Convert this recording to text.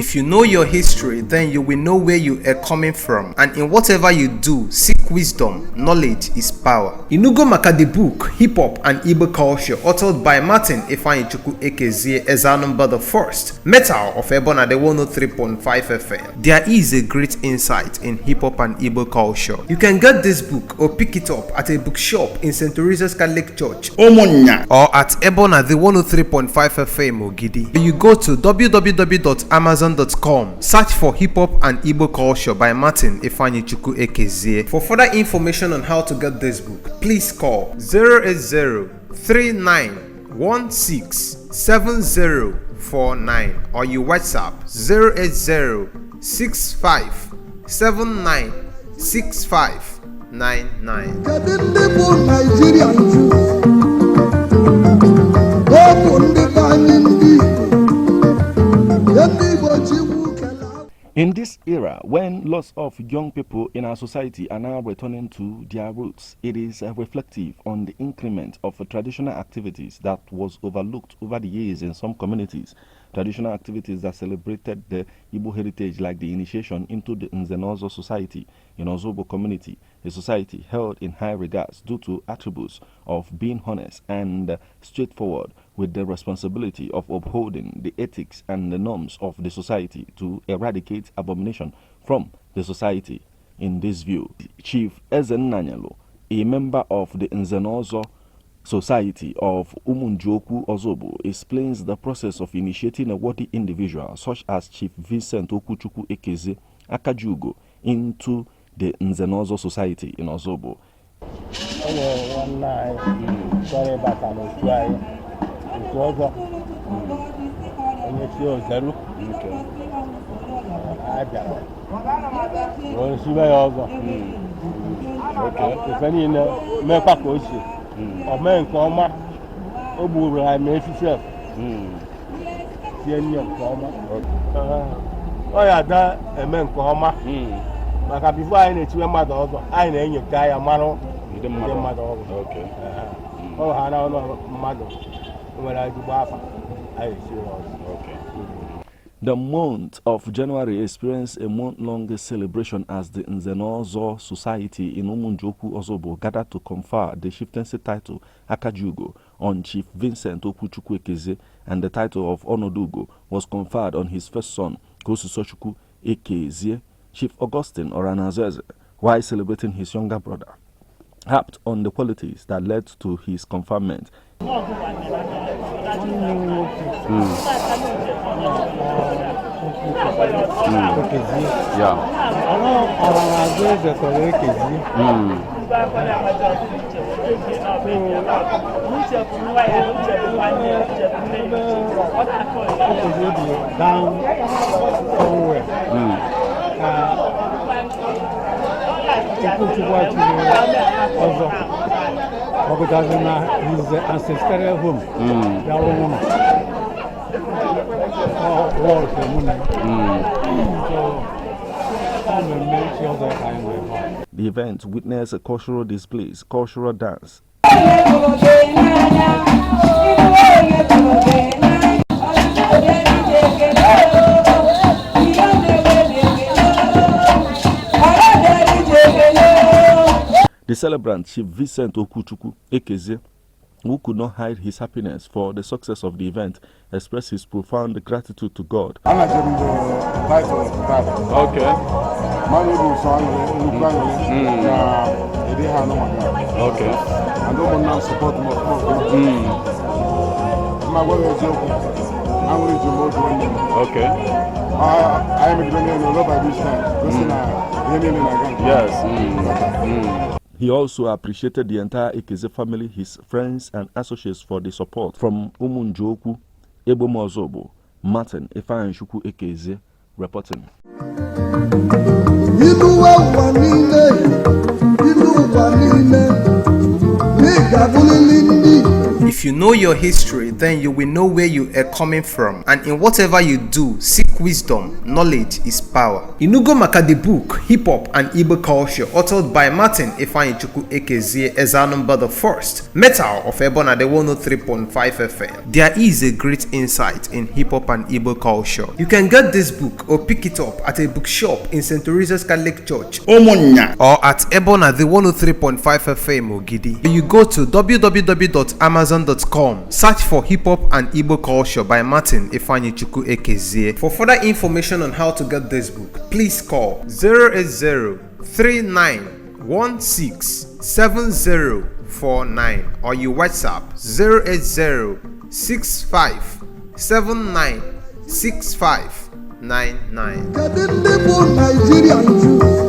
If you know your history, then you will know where you are coming from. And in whatever you do, seek wisdom. Knowledge is power. Inugo maka the book, Hip Hop and Igbo Culture, authored by Martin Ifeanyichukwu Ekezie Ezanumba the First, Metal of Ebona the 103.5 FM. There is a great insight in hip hop and Igbo culture. You can get this book or pick it up at a bookshop in St. Teresa's Catholic Church Ụmụnnya. Or at Ebona the 103.5 FM Ogidi. You go to www.amazon.com, search for Hip Hop and Igbo Culture by Martin Ifeanyichukwu Ekezie. For further information on how to get this book, please call 080 3916 7049 or you WhatsApp 080 65 79 6599. Kedu ndị bụ Naijiria nju? Ọ bụ ndị be anyị, ndị Igbo, ndị Igbo Chikwu kele. In this era, when lots of young people in our society are now returning to their roots, it is reflective on the increment of traditional activities that was overlooked over the years in some communities. Traditional activities that celebrated the Igbo heritage, like the initiation into the Nzenozo society in Ozobo community, a society held in high regards due to attributes of being honest and straightforward, with the responsibility of upholding the ethics and the norms of the society to eradicate abomination from the society. In this view, Chief Ezen Nanyalo, a member of the Nzenozo Society of Umunjoku Ozobo, explains the process of initiating a worthy individual such as Chief Vincent Okuchukwu Ekeze Akajugo into the Nzenozo Society in Ozobo. O nwere nwanne anyị chọrọ ịbata n'otu anyị, otu ọzọ, onye chi ozeru a bịara wee sibe ya ọzọ, ife niile mekwa ka o si o mee nke ọma. O gburu anyị ma efi sef sie nne nke ọma. Ọ ya ada eme nke ọma, maka before anyị na-echiwe mmadụ ọzọ, anyị na-enyocha ya, marụ ndị ndị mmadụ ọrụ. Ọ ha na ọnụ mmadụ nwere ezigbo afa, anyị echiri ọzọ. The month of January experienced a month-long celebration as the Nzenozo Society in Umunjoku Ozobo gathered to confer the chieftaincy title Akajugo on Chief Vincent Okuchukwu Ekeze, and the title of Onodugo was conferred on his first son, Kosisochukwu Ekezie. Chief Augustine Oranazeze, while celebrating his younger brother, harped on the qualities that led to his conferment. Nwanne m nwoke Ekezie. Ọra na-azụ eze tọrọ Ekezie. So Ekezie dị down somewhere ka Okwuchukwu achiri ọzọ ọ na his ancestral home bịa rụọ ụlọ. Ọ wọl ka mụ na ya. So ọ mmemme ichi ọzọ ka anyị nọ ebe a. The event witnessed cultural displays, cultural dance, Onye hụrụ gị n'anya, ịbụ onye hụrụ gị n'anya, ọlụlụ ije ekele o, ihe na-eme na-ekele o, ọra bịara ije ekele o. The celebrant, Chief Vincent Okuchukwu Ekezie, who could not hide his happiness for the success of the event, expressed his profound gratitude to God. Anaghị m the title tata. Mmadụ obi ụsọ aṅụrị, nnukwu aṅụrị na ịdị ha anụ maka and ụmụnna m support m ọfụma ọfụma. Mma gwa gị eziokwu, aṅụrị ju m obi nne m. Anyị megide niile n'ụlọ by this time gosi na ihe niile na-aga nke ọma. He also appreciated the entire Ekeze family, his friends and associates for the support. From Umunjoku, Ebomozobo, Martin Ifeanyichukwu Ekeze reporting. Ilu ụwa niile, ilu ụwa niile, na ị ga-abụrịrị ndị Igbo. If you know your history, then you will know where you are coming from. And in whatever you do, seek wisdom. Knowledge is power. Inugo maka the book, Hip Hop and Igbo Culture, authored by Martin Ifeanyichukwu Ekezie Ezanumba the First, Metal of Ebona the 103.5 FM. There is a great insight in hip hop and Igbo culture. You can get this book or pick it up at a bookshop in St. Teresa's Catholic Church Ụmụnnya. Or at Ebona the 103.5 FM Ogidi. You go to www.amazon.com, search for Hip Hop and Igbo Culture by Martin Ifeanyichukwu Ekezie. For further information on how to get this book, please call 080 3916 7049 or you WhatsApp 080 65 79 65 99. Kedu ndị bụ Naijiria nju?